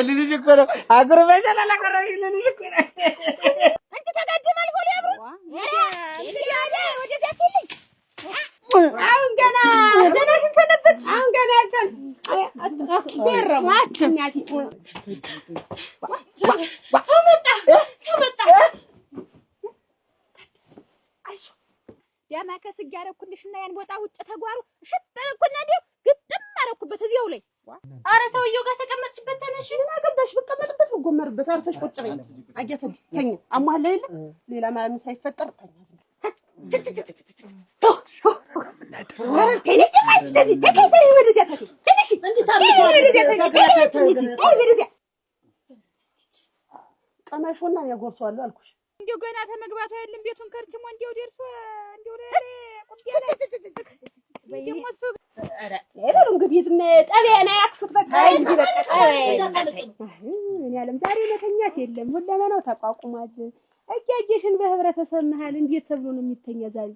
ልልሽ እኮ ነው። አጉርበሻል አላጎረብሽም ልልሽ እኮ ነው። አንቺ ተጋድማል ጎል ያብሩ አሁን ገና ገናሽን ሰነበትሽ። አሁን ገና ያልተን ሰው መጣ፣ ሰው መጣ። ዳማ ከስጋ አደረኩልሽና ያን ቦታ ውጭ ተጓሩ ሽጥ አደረኩና እንዲያው ግጥም አደረኩበት እዚያው ላይ። ኧረ ሰውዬው ጋር ተቀመጥሽበት ተነሽ። ምን አገባሽ? ብቀመጥበት ብጎመርበት አርፈሽ ቁጭ በይ። አየህ ተኝ፣ አሟል የለ ሌላ ማንም ሳይፈጠር ተኛ። ቀመሾና ያጎርሰዋለሁ አልኩሽ። እንዲያው ገና ተመግባቱ አይደለም ቤቱን ከርችሞ እንዲያው ደርሶ እንዲያው ደግሞ እሱ በሉ እንግዲህ ዝም ጠቢያን አያክሱት። በቃ እንጂ በቃ እኔ ዓለም ዛሬ መተኛት የለም ሁለመናው ተቋቁሟል። እያየሽን በህብረተሰብ መሀል እንዴት ተብሎ ነው የሚተኛ ዛሬ?